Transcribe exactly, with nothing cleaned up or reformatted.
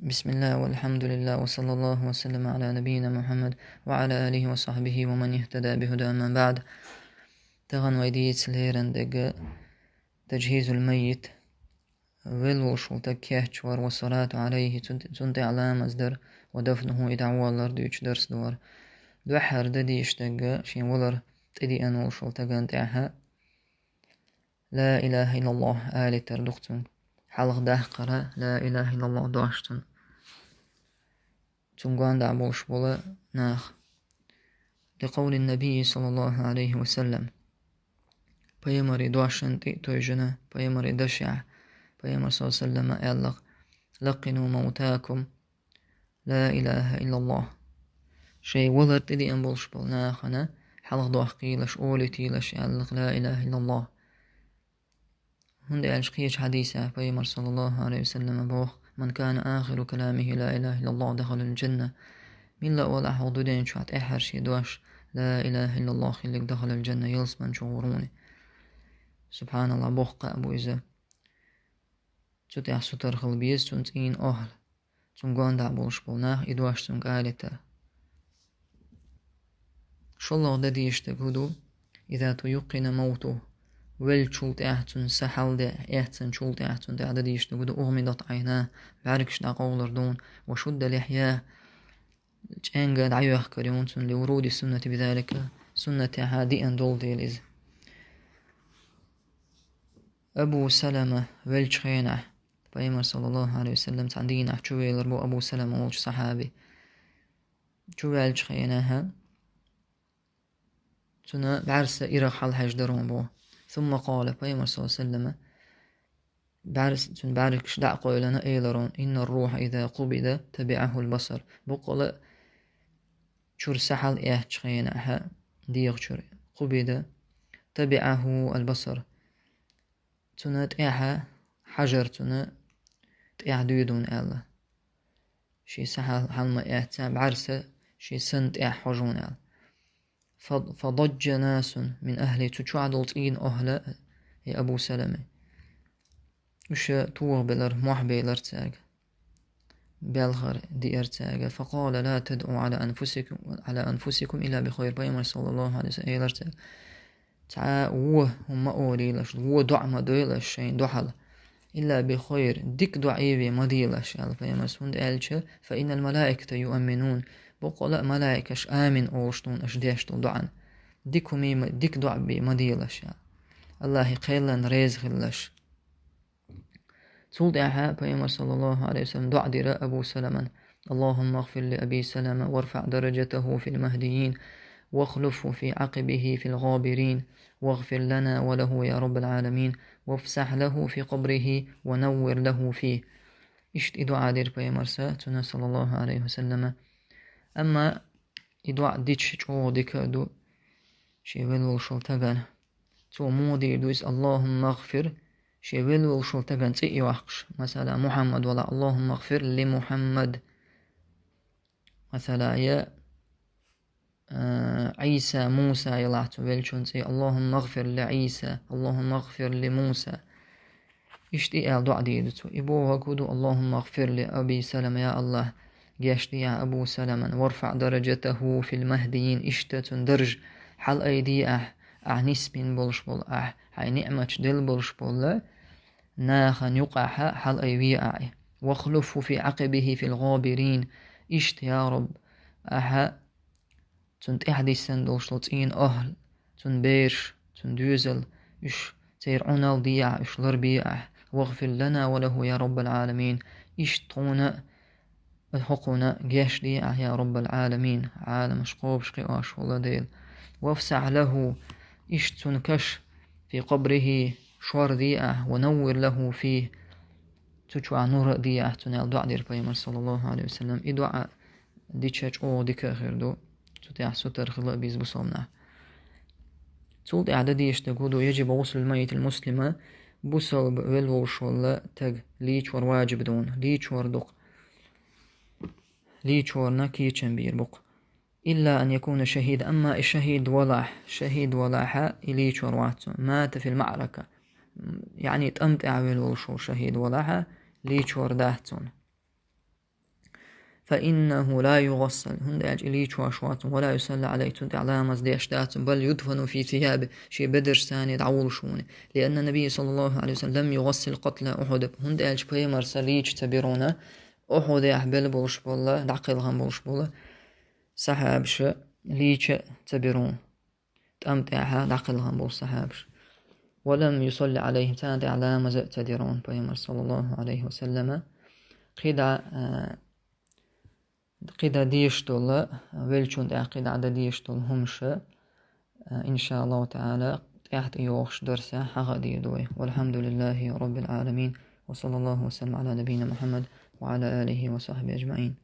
بسم الله والحمد لله وصلى الله وسلم على نبينا محمد وعلى آله وصحبه ومن اهتدى بهداه، أما بعد. Тахана вай дийца лерина дерг تجهيز الميت, велла волуш волу стаг кечвар, والصلاة عليه, цун, цунна тӀехь ламаз дар, ودفنه, и дӀавалар дуьйцу дарс ду хӀара. Дуьххьара дан дезаш дерг шен валар тӀедеана волуш волу стагана тӀехь لا إله إلا الله алийтар ду-кх цуьнга. Хьалха дахкара لا إله إلا الله дош цунна. Цуьнан гонаха болуш болу нах. لقول النبي صلى الله عليه وسلم. Пайхамаран дошна тӀе а тевжина, пайхамаран дашехь, пайхамара صلى الله عليه وسلم аьлла-кх: لقنوا موتاكم لا إله إلا الله. Шайн валар тӀедеана болуш болу нахана хьалха дохкийлаш, олийтийлаш аьлла-кх لا إله إلا الله. ХӀунда аьлча кхечу хьадисехь пайхамара صلى الله عليه وسلم боху: من كان آخر كلامه لا إله إلا الله دخل الجنة. Милла а валахь хьо дуьнен чохь тӀаьххьара шен дош لا إله إلا الله хилларг دخل الجنة, ялсамани чу гӀур ву. СубхьаналлахӀ, боккха къа бу иза. Цу тӀехь сутара хила беза цуьнан цӀийнан охьа. Цуьнан гонаха болуш болу нах и дош цуьнга алийтар. ШолгӀа дан дезаш дерг хӀун ду: إذا تيقن موته. Веллачул тӀаьхьа цуьнан са хьалде эцначул тӀаьхьа цунна тӀехь дан дезаш дерг хӀун ду: أغمضت عيناه, бӀаьргаш дӀакъовлур ду, وشد لحياه, чӀенга дӀайоьхкур ю цуьнан, لورود السنة بذلك, суннатехь деана долу дела иза. Абу Салама веллачу хенахь, пайхамар صلى الله عليه وسلم цхьана дийнахь чувеллар бу Абу Салама волчу сахьаби. Чуваьллачу хенахь цуьнан бӀаьрса ирах хьалахьаьжна дара бу. ثم قال, пайхамар صلى الله عليه وسلم бӀаьрса, цуьнан бӀаьргаш дӀа а къевлина, элира: إن الروح إذا قبض تبعه البصر. Боккъала чуьра са хьалаэцначу хенахь, дегӀа чуьра, قبض تبعه البصر, цуьнан тӀаьхьа хьажар, цуьнан тӀаьхьа дуьйцур ду аьлла. Шен са хьал-, хьала ма эццахь, бӀаьрса шен санна тӀаьхьа хьожур ду аьлла. فض-, فضج ناس من أهله, цу чохь долу цӀийнан охьа, и Абу Салама. Уьш тоха белира, мохь белира цаьрга. Белхар диара цаьрга. فقال: لا تدعوا على أنفسكم، على أنفسكم إلا بخير. Пайхамар صلى الله عليه وسلم элира цаьрга: цхьа вон хӀума ма олийлаш, вон доӀа ма дойлаш шайна дуьхьал. إلا بخير, дика доӀа а ма делаш, аьлла пайхамара, хӀунда аьлча, فإن الملائكة يؤمنون, боккъала а малайкаш амин олуш ду аша деш долу доӀана. Дика хӀума а, дика доӀа а ма делаш, аьлла. АллахӀе кхелларна реза хилалаш. Цул тӀаьхьа пайхамара صلى الله عليه وسلم доӀа дира Абу Саламана: اللهم اغفر لأبي سلمة وارفع درجته في المهديين واخلفه في عقبه في الغابرين واغفر لنا وله يا رب العالمين وافسح له في قبره ونور له فيه. Иштта и доӀа дира пайхамара цуьнан صلى الله عليه وسلم. Амма и доӀа дича чӀогӀа дика а ду шен велла волуш волу стагана. Цо муха дийр ду иза: اللهم اغفر, шен велла волуш волу стагана цӀе а йоккхуш, масала, Мухьаммад валахь, اللهم اغفر لمحمد. Масала, я, а, Ӏийса, Муса ялахь цо веллачун цӀе: اللهم اغفر لعيسى، اللهم اغفر لموسى. Иштта и аьлла доӀа дийр ду цо. И бохург хӀун ду: اللهم اغفر لأبي سلمة, я АллахӀ, гечдехьа Абу Саламана, وارفع درجته في المهديين, иштта цуьнан дарж хьалаайдехьа, ахь нисбина болуш болу, ахь хьайн ниӀматаш делла болуш болу нахана юкъахь хьалаайвехьа и. واخلفه في عقبه في الغابرين, иштта, я Раб, ахьа цунна тӀаьхьадиссина долуш долу цӀийнан охьа, цуьнан бераш, цуьнан доьзал, уьш церан Ӏуналла дехьа, уьш ларбехьа. واغفر لنا وله يا رب العالمين. Иштта тхуна а, хӀокхуна а гечдехьа, я Раббал Ӏаламин, Ӏаламаш кхобуш кхиош волу Дела. وافسح له, иштта цуьнан каш, في قبره, шор дехьа, ونور له فيه, цу чохь нур а дехьа цунна, аьлла доӀа дира пайхамара, саллаллаху Ӏалайхи ва саллам. И доӀа дича чӀогӀа дика а хир ду, цу тӀехь сутара хила а беза бусалба нах. Цул тӀаьхьа дан дезаш дерг хӀун ду: يجب غسل الميت المسلم, бусалба велла волуш волу стаг лийчор ваджиб ду, лийчор ду-кх. Лийчорна кечам бийр бу-кх. إلا أن يكون شهيدا, амма и шахӀид валахь, шахӀид валахьа, и лийчор вац цунна. مات في المعركة, яъни тӀам тӀехь велла волуш волу шахӀид валахьа, лийчор дац цунна. فإنه لا يغسل, хӀунда аьлча и лийчош вац, ولا يصلى عليه, цунна тӀехь ламаз деш дац, بل يدفن في ثيابه, шен бедарш санна дӀавуллуш ву. لأن النبي صلى الله عليه وسلم لم يغسل قتلى أحد, хӀунда аьлча пайхамара лийча ца бира, Ухьудехь белла болуш болу, дӀакхелхина болуш болу сахьабаш лийча ца бира. ТӀам тӀехь дӀакхелхина болу сахьабаш. ولم يصلى عليهم, царна тӀехь ламаз а ца дира пайхамара, саллаллаху Ӏалайхи ва саллама. КхидӀа, а, кхидӀа дезаш долу, веллачунна тӀехь кхидӀа дан дезаш долу хӀумаш, а, иншааллаху таӀала, тӀаьхьа тӀейогӀучу дарсехь хьахадийр ду вай. والحمد لله رب العالمين. وصلى الله وسلم على نبينا محمد وعلى آله وصحبه أجمعين.